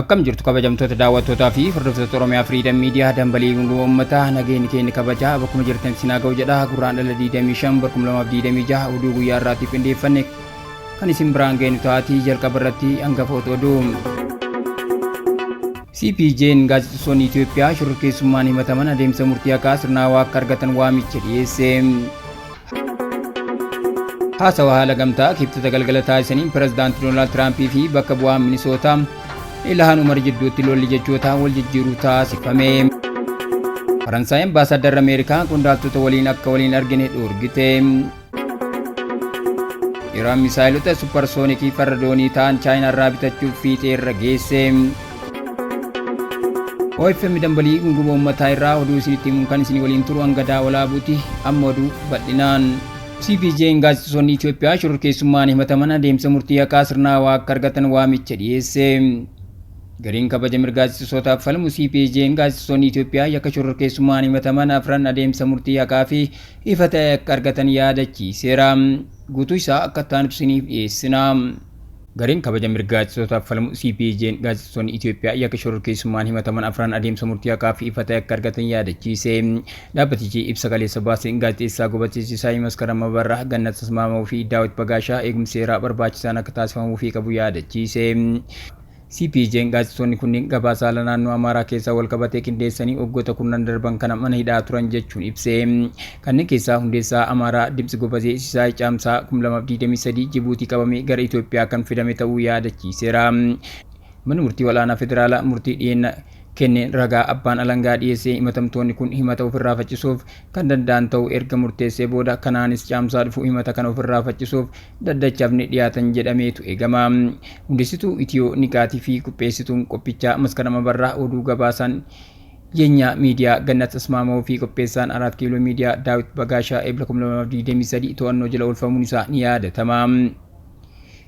Akkam jirtu kabajamtoota daawwattootaa fi hordoftoota Oromiyaa Freedom Media, dambalii gunguma uummataa, nageenyi keenya kabajaa bakkuma jirtan isin haa ga'u jedha. Gurraandhala 25 2026 oduu guyyaa irraatiif qindeeffanne kan isin biraan geenu taatii. Jalqaba irratti hangafoota oduu. CPJ'n gaazexeessonni Itoophiyaa shororkeessummaan himataman adeemsa murtii haqaa sirnaawaa akka argatan waamicha dhiyeesse. Haasawa haala gamtaa Kibxata galgala taasisaniin pirezidaantii Doonaald Tiraampii fi bakka bu'aa Minisootaa Ilhaan Umar jidduutti lolli jechoota wal jijjiiruu taasifame. Faransaay ambaasaaddarri Ameerikaa qondaaltota waliin akka waliin argine dhorgite. Iraan misaayilota supparsoonikii farra doonii ta'an Chaayinaarraa bitachuuf fiixee irra geesse. OFM dambalii gunguma uummataa irraa oduu isinitti himuun kan isin waliin turu Hangadaa Walaabuuti. Amma oduu bal'inaan. CPJ'n gaazexeessonni Itoophiyaa shororkeessummaan himataman adeemsa murtii haqaa sirnaawaa akka argatan waamicha dhiyeesse. Gareen kabaja mirga gaazexeessootaaf falmu CPJ'n gaazexeessonni Itoophiyaa yakka shororkeessummaan himataman afran adeemsa murtii haqaa fi ifa ta'e akka argatan yaadachiiseera. Guutuu isaa akka itti isiniif dhiyeessina. Gareen kabaja mirga gaazexeessootaaf falmu CPJ'n gaazexeessonni Itoophiyaa yakka shororkeessummaan himataman afran adeemsa murtii haqaa fi ifa ta'e akka argatan yaadachiise. Dhaabbatichi ibsa kaleessa baaseen gaazexeessaa Gobatee Sisaayii, Maskaram Abarraa, Gannat Asmaamaw fi Daawit Bagaashaa eegumsi seeraa barbaachisaan akka taasifamuufii qabu yaadachiise. CPJ'n gaazexeessonni kunneen gabaasa haala naannoo Amaaraa keessaa wal qabatee qindeessanii waggoota kurnan darban kana mana hidhaa turan jechuun ibse. Kanneen keessaa hundeessaa Amaaraa Dimtsi Gobazee Sisaay Caamsaa 2023 Jibuutii qabamee gara Itoophiyaa kan fidame ta'uu yaadachiiseera. Manni murtii olaanaa federaalaa murtii dhiyeenna kenneen ragaa abbaan alangaa dhiyeessee himatamtoonni kun himata ofirraa faccisuuf kan danda'an ta'uu erga murteessee booda, kanaanis Caamsaa dhufu himata kana ofirraa faccisuuf daddachaaf ni dhiyaatan jedhameetu eegama. Hundeessituu Itiyoo Niqaatii fi qopheessituun qophichaa Maskarama Barraa, oduu gabaasaan Yeenyaa Miidiyaa Gannat Asmaamoo fi qopheessaan Araat Kiiloo Miidiyaa Daawit Bagaashaa Eebla 2023 to'annoo jala oolfamuun isaa ni yaadatama.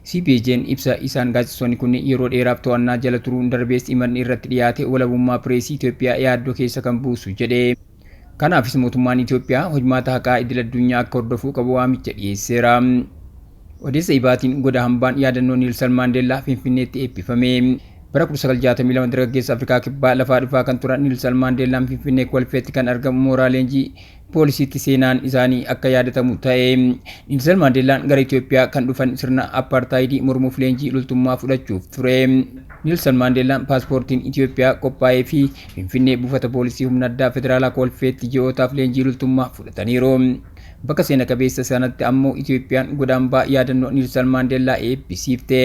CPJ'n ibsa isaan gaazexeessonni kunneen yeroo dheeraaf to'annaa jala turuun darbees himanni irratti dhiyaate walabummaa pireesii Itoophiyaa yaaddoo keessa kan buusu jedhe. Kanaafis mootummaan Itoophiyaa hojmaata haqaa idil addunyaa akka hordofuu qabu waamicha dhiyeesseera. Odeessa ibaatiin goda hambaan yaadannoo Niilsan Maandeellaa Finfinneetti eebbifame. Bara 1962 dargaggeessa Afrikaa Kibbaa lafaa dhufaa kan turan Niilsan Maandeellaan Finfinnee Kolfeetti kan argamu mooraa leenjii poolisiitti seenaan isaanii akka yaadatamu ta'e. Niilsan Maandeellaan gara Itoophiyaa kan dhufan sirna appaartaayidii mormuuf leenjii loltummaa fudhachuuf ture. Niilsan Maandeellaan paaspoortiin Itoophiyaa qophaa'ee fi Finfinnee buufata poolisii humna addaa federaalaa Kolfeetti ji'ootaaf leenjii loltummaa fudhataniiru. Bakka seena qabeessa sanatti ammoo Itoophiyaan godaambaa yaadannoo Niilsan Maandeellaa eebbisiifte.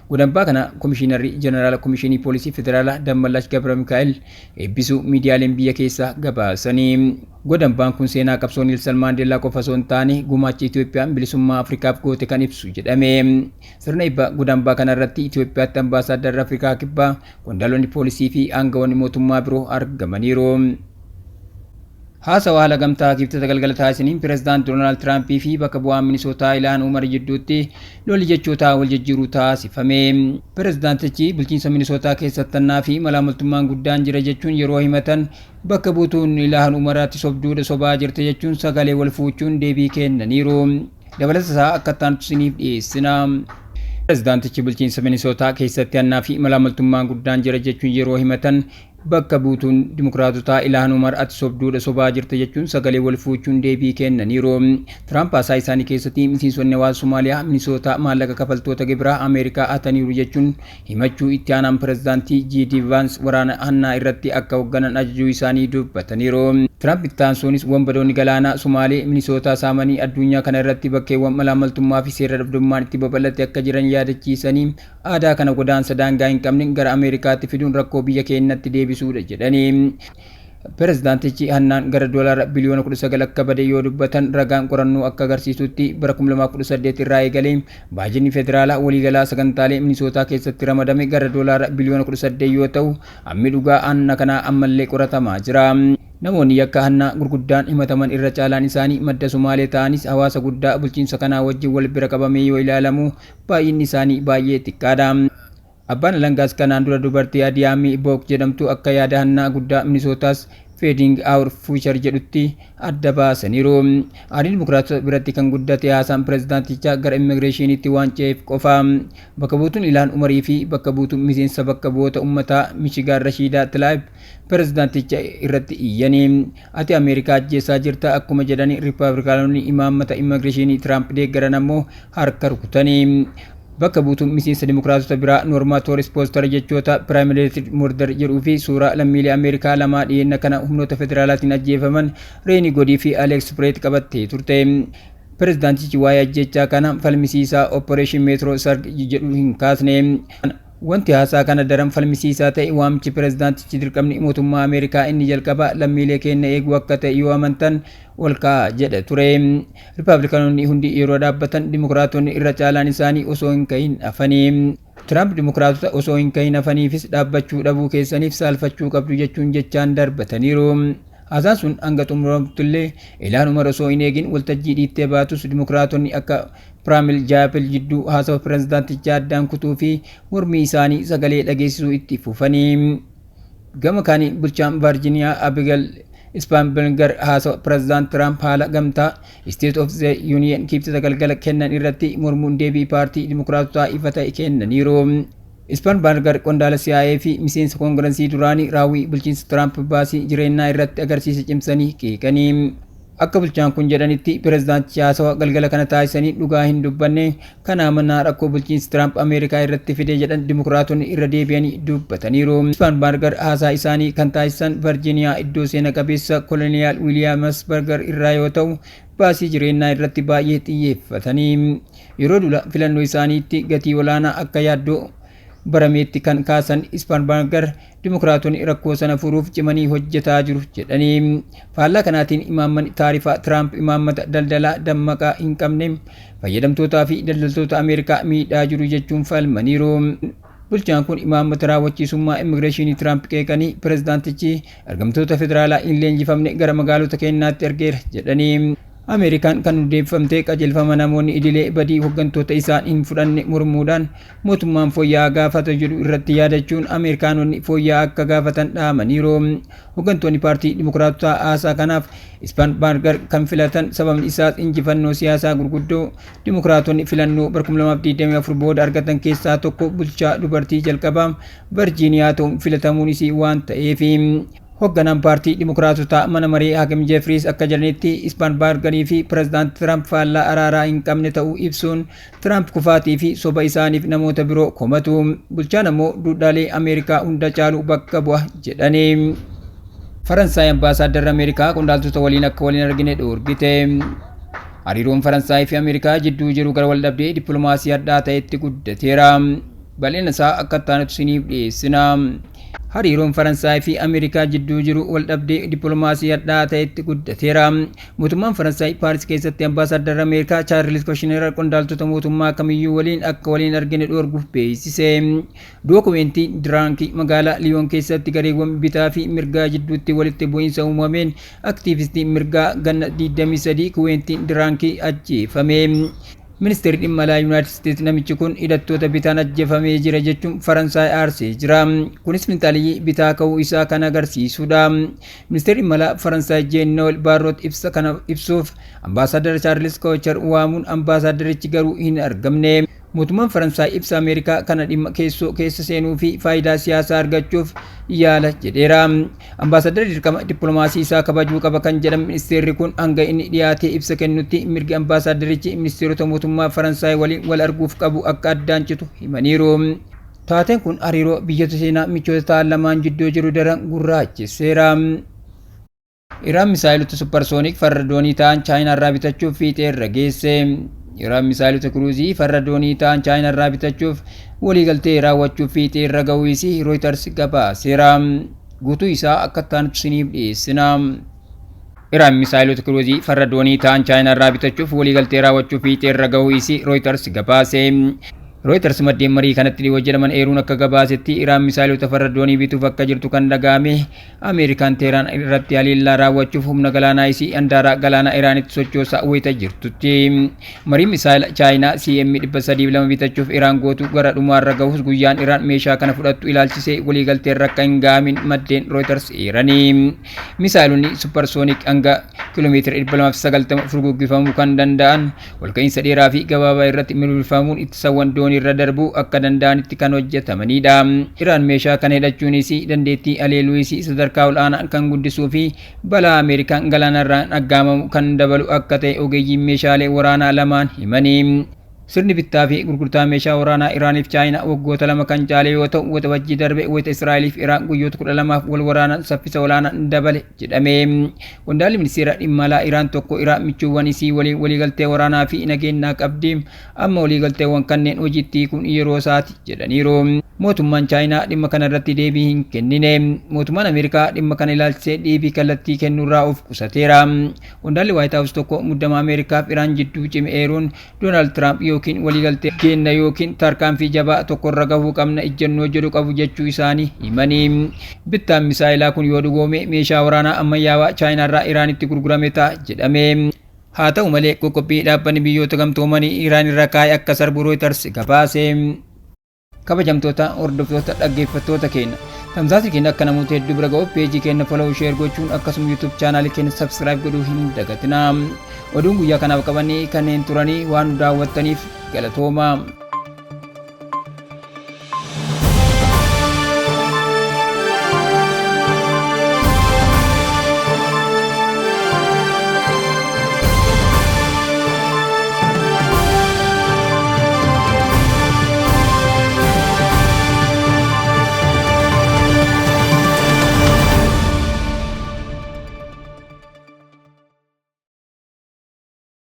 Godambaa kana Komishiinarri Jeneraala Komishinii Poolisii Federaalaa Dammallaash Gabra Mikaa'el eebbisuu miidiyaaleen biyya keessaa gabaasanii. Godambaan kun seenaa qabsoo Niilsan Maandeellaa qofa osoo hin taane gumaacha Itoophiyaan bilisummaa Afrikaaf goote kan ibsu jedhame. Sirna eebba godambaa kanarratti Itoophiyaatti ambaasaaddarri Afrikaa Kibbaa, qondaalonni poolisii fi aangawoonni mootummaa biroo argamaniiru. Haasawa haala gamtaa Kibxata galgala taasisaniin pirezidaant Doonaald Tiraampii fi bakka bu'aan Minisootaa Ilhaan Umar jidduutti lolli jechootaa wal jijjiiruu taasifame. Pirezidaantichi bulchiinsa Minisootaa keessatti hannaa fi malaamaltummaan guddaan jira jechuun yeroo himatan, bakka buutuun Ilhaan Umar ati sobduudha, sobaa jirta jechuun sagalee wal fuuchuun deebii kennaniiru. Dabalata isaa akka itti isiniif dhiyeessina. Pirezidaantichi bulchiinsa Minisootaa keessatti hannaa fi malaamaltummaan guddaan jira jechuun yeroo himatan, bakka buutuun Dimokiraatotaa Ilhaan Umar ati sobduudha, sobaa jirta jechuun sagalee wal fuuchuun deebii kennaniiru. Tiraamp haasaa isaanii keessatti miseensonni hawaasa Somaaliyaa Minisootaa maallaqa kafaltoota gibiraa Ameerikaa hataniiru jechuun himachuu, itti aanaan pirezidaantii J.D. Vance waraana hannaa irratti akka hoogganan ajajuu isaanii dubbataniiru. Tiraamp itti aansuunis wanbadoonni galaanaa Somaalee Minisootaa saamanii addunyaa kana irratti bakkeewwan malaamaltummaa fi seera dhabdummaan itti babal'ate akka jiran yaadachiisanii, aadaa kana godaansa daangaa hin qabne gara Ameerikaatti fiduun rakkoo biyya keenyatti deebisuudha jedhanii. Pirezidaantichi hannaan gara doolaara biliyoona 19 akka bade yoo dubbatan, ragaan qorannoo akka agarsiisutti bara 2018 irraa eegalee baajinni federaalaa waliigalaa sagantaalee Minisootaa keessatti ramadame gara doolaara biliyoona 18 yoo ta'u, hammi dhugaa hanna kanaa ammallee qoratamaa jira. Namoonni yakka hannaa gurguddaan himataman irra caalaan isaanii madda Somaalee ta'anis, hawaasa guddaa bulchiinsa kanaa wajjin wal bira qabamee yoo ilaalamu baay'inni isaanii baay'ee xiqqaadha. Abbaan alangaas kanaan dura dubartii Adiyaamii Book jedhamtu akka yaada hannaa guddaa Minisootaas Feeding Our Future jedhutti adda baasaniiru. Aarii Dimokiraatota biratti kan guddate haasaan pireezidaantichaa gara immigireeshiniitti waan ce'eef qofa. Bakka buutuun Ilaan Umarii fi bakka buutuun miseensa bakka bu'oota uummataa Michigaan Rashiidaa Tilaayib pireezidaanticha irratti iyyanii, "Ati Ameerikaa ajjeesaa jirta" akkuma jedhani, Riippaabilikaanonni imaammata immigireeshinii Tiraamp deeggaran ammoo harka rukutanii. Bakka buutuun miseensa Dimokiraatota biraa Noormaa Tooris poostara jechoota "Premeditated Murder" jedhuu fi suuraa lammiilee Ameerikaa lamaa dhiyeenya kana humnoota federaalaatiin ajjeefaman, Reenii Godii fi Aleeks Pireet, qabattee turte. Pireezidaantichi waa'ee ajjechaa kana falmisiisaa Operation Metro Surge jedhu hin kaasne. Wanti haasaa kana daran falmisiisaa ta'e waamichi pireezidaantichi dirqamni mootummaa Ameerikaa inni jalqaba lammiilee keenya eeguu akka ta'e yoo amantan ol ka'a jedha ture. Riippaabilikaanonni hundi yeroo dhaabbatan, Dimokiraatonni irra caalaan isaanii osoo hin kahin hafanii. Tiraamp Dimokiraatota osoo hin kahin hafaniifis dhaabbachuu dhabuu keessaniif saalfachuu qabdu jechuun jechaan darbataniiru. Haasaan sun hanga xumuramtullee Ilaan Umar osoo hin eegin waltajjii dhiittee baatus, Dimokiraatonni akka Piraamil Jaapel jidduu haasawa pireezidaantichaa addaan kutuu fi mormii isaanii sagalee dhageessisuu itti fufanii. Gama kaaniin bulchaan Vaarjiniyaa Abigail Spanberger haasawa pireezidaant Tiraamp haala gamtaa State of the Union Kibxata galgala kennan irratti mormuun deebii paartii Dimokiraatotaa ifa ta'e kennaniiru. Spanberger qondaala CIA fi miseensa koongirensii duraanii raawwii bulchiinsa Tiraamp baasii jireenyaa irratti agarsiisa cimsanii qeeqanii. Akka bulchaan kun jedhanitti, pireezidaantichi haasawa galgala kana taasisanii dhugaa hin dubbanne. Kanaa mannaa rakkoo bulchiinsi Tiraamp Ameerikaa irratti fide jedhan Dimokiraatonni irra deebi'anii dubbataniiru. Spanberger haasaa isaanii kan taasisan Virgiiniyaa iddoo seena qabeessa Colonial Williamsburg irraa yoo ta'u, baasii jireenyaa irratti baay'ee xiyyeeffatanii. Yeroo dura filannoo isaaniitti gatii olaanaa akka yaaddoo barameetti kan kaasan Spanberger, Dimokiraatonni rakkoo sana furuuf cimanii hojjetaa jiru jedhanii. Faallaa kanaatiin imaammanni taarifaa Tiraamp imaammata daldalaa dammaqaa hin qabne fayyadamtootaa fi daldaltoota Ameerikaa miidhaa jiru jechuun falmaniiru. Bulchaan kun imaammata raawwachiisummaa immigireeshinii Tiraamp qeeqanii, pireezidaantichi ergamtoota federaalaa hin leenjifamne gara magaalota keenyaatti ergeera jedhanii. Ameerikaan kan hundeeffamte qajeelfama namoonni idilee badii hooggantoota isaan hin fudhanne mormuudhaan mootummaan fooyya'aa gaafata jedhu irratti yaadachuun Ameerikaanonni fooyya'aa akka gaafatan dhaamaniiru. Hooggantoonni paartii Dimokiraatotaa haasaa kanaaf Spanberger kan filatan sababni isaas injifannoo siyaasaa gurguddoo Dimokiraatonni filannoo 2024 booda argatan keessaa tokko bulchaa dubartii jalqabaa Virgiiniyaa ta'uun filatamuun isii waan ta'eefi. Hoogganaan paartii Dimokiraatotaa mana maree Hakim Jeffries akka jedhanitti, Spanbergerii fi pireezidaant Tiraamp faallaa araaraa hin qabne ta'uu ibsuun Tiraamp kufaatii fi soba isaaniif namoota biroo komatu. Bulchaan ammoo duudhaalee Ameerikaa hunda caalu bakka bu'a jedhani. Faransaay ambaasaadarri Ameerikaa qondaaltota waliin akka waliin argine dhoorgite. Hariiroon Faransaay fi Ameerikaa jidduu jiru gara waldhabdee dippiloomaasii hadhaa ta'etti guddateera. Bal'ina isaa akka itti isiniif dhiyeessina. Hariiroon Faransaay fi Ameerikaa jidduu jiru waldhabdee dippiloomaasii hadhaa ta'etti guddateera. Mootummaan Faransaay Paaris keessatti ambaasaadarri Ameerikaa Chaarlis Koshneer qondaaltota mootummaa kamiyyuu waliin akka waliin argine dhoorguuf beeksise. Dookumentii Diraankii magaalaa Liyoon keessatti gareewwan bitaa fi mirgaa jidduutti walitti bu'iinsa uumameen aktiivistii mirgaa ganna 23 Kuweentiin Diraankii ajjeefame. Ministeerri dhimma alaa Yuunaayitid Isteetsi namichi kun hidhattoota bitaan ajjeefamee jira jechuun Faransaay aarsee jira. Kunis finxaaliyyii bitaa ka'uu isaa kan agarsiisudha. Ministeerri dhimma alaa Faransaay Jeen Noel Baarroot ibsa kana ibsuuf ambaasaadara Chaarlis Koochar waamuun ambaasaadarichi garuu hin argamne. Mootummaan Faransaay ibsa Ameerikaa kana dhimma keessoo keessa seenuu fi faayidaa siyaasaa argachuuf yaala jedheera. Ambaasaaddarri dirqama dippiloomaasii isaa kabajuu qaba kan jedhan ministeerri kun, hanga inni dhiyaatee ibsa kennutti mirgi ambaasaadarichi ministeerota mootummaa Faransaay waliin wal arguuf qabu akka addaan citu himaniiru. Taateen kun hariiroo biyyoota seenaa michoota ta'an lamaan jidduu jiru daran gurraachiseera. Iraan misaayilota supersonic farra doonii ta'an Chaayinaarraa bitachuuf fiixee irra geesse. Iraan misaayilota kiruuzii farra doonii ta'an Chaayinaarraa bitachuuf waliigaltee raawwachuuf fiixee irra ga'uu isii Reuters gabaaseera. Guutuu isaa akka taanutti isiniif dhiyeessina. Iraan misaayilota kiruuzii farra doonii ta'an Chaayinaarraa bitachuuf waliigaltee raawwachuuf fiixee irra ga'uu isii Reuters gabaase. Reuters maddeen marii kanatti dhiyoo jedhaman eeruun akka gabaasetti, Iraan misaayilota farra doonii bituuf akka jirtu kan dhaga'ame Ameerikaan Teheraan irratti haleellaa raawwachuuf humna galaanaa isii handaara galaanaa Iraanitti sochoosaa wayita jirtutti. Mariin misaayila Chaayinaa CM 302 bitachuuf Iraan gootu gara dhumaarra gahus, guyyaan Iraan meeshaa kana fudhattu ilaalchisee waliigalteerra akka hin gahamin maddeen Reuters eeranii. Misaayilonni supersonic hanga kiiloomeetira 290 furguggifamuu kan danda'an, olka'iinsa dheeraa fi gabaabaa irratti mirmirfamuun ittisawwan doonii irra darbuu akka danda'anitti kan hojjetamanidha. Iraan meeshaa kana hidhachuunis dandeettii haleeluu isii sadarkaa ol'aanaa kan guddisuu fi balaa Ameerikaan galaanarraan aggaamamu kan dabalu akka ta'e ogeeyyiin meeshaalee waraanaa lamaan himanii. Sirni bittaa fi gurgurtaa meeshaa waraanaa Iraaniif Chaayinaa waggoota 2 kan caale yoo ta'u, Waxabajjii darbe wayita Israa'eliif Iraan guyyoota 12f wal waraanan saffisa olaanaan dabale jedhame. Qondaalli ministeera dhimma alaa Iraan tokko Iraan michuuwwan isii waliin waliigaltee waraanaa fi nageenyaa qabdi. Amma waliigalteewwan kanneen hojiitti hiikuun yeroo isaati jedhaniiru. Mootummaan Chaayinaa dhimma kana irratti deebii hin kennine. Mootummaan Ameerikaa dhimma kana ilaalchisee deebii kallattii kennuurraa of qusateera. Qondaalli White House tokko muddama Ameerikaaf Iraan jidduu cime eeruun, Doonaald Tiraamp yookiin waliigaltee geenna yookiin tarkaanfii jabaa tokkorra gahuu qabna ejjennoo jedhu qabu jechuu isaanii himanii. Bittaan misaayilaa kun yoo dhugoome meeshaa waraanaa ammayyaawaa Chaayinaarraa Iraanitti gurgurame ta'a jedhame. Haa ta'u malee, qoqqobbii Dhaabbanni Biyyoota Gamtoomanii Iraan irra kaa'e akka sarbu Reuters gabaase. Kabajamtoota hordoftoota, dhaggeeffattoota keenya, tamsaasni keenya akka namoota hedduu bira ga'uuf peejii keenya follow, share gochuun, akkasuma YouTube chaanaalii keenya subscribe godhuu hin dagatinaa. Oduun guyyaa kanaaf qabannee kanneen turanii, waan nu daawwattaniif galatooma.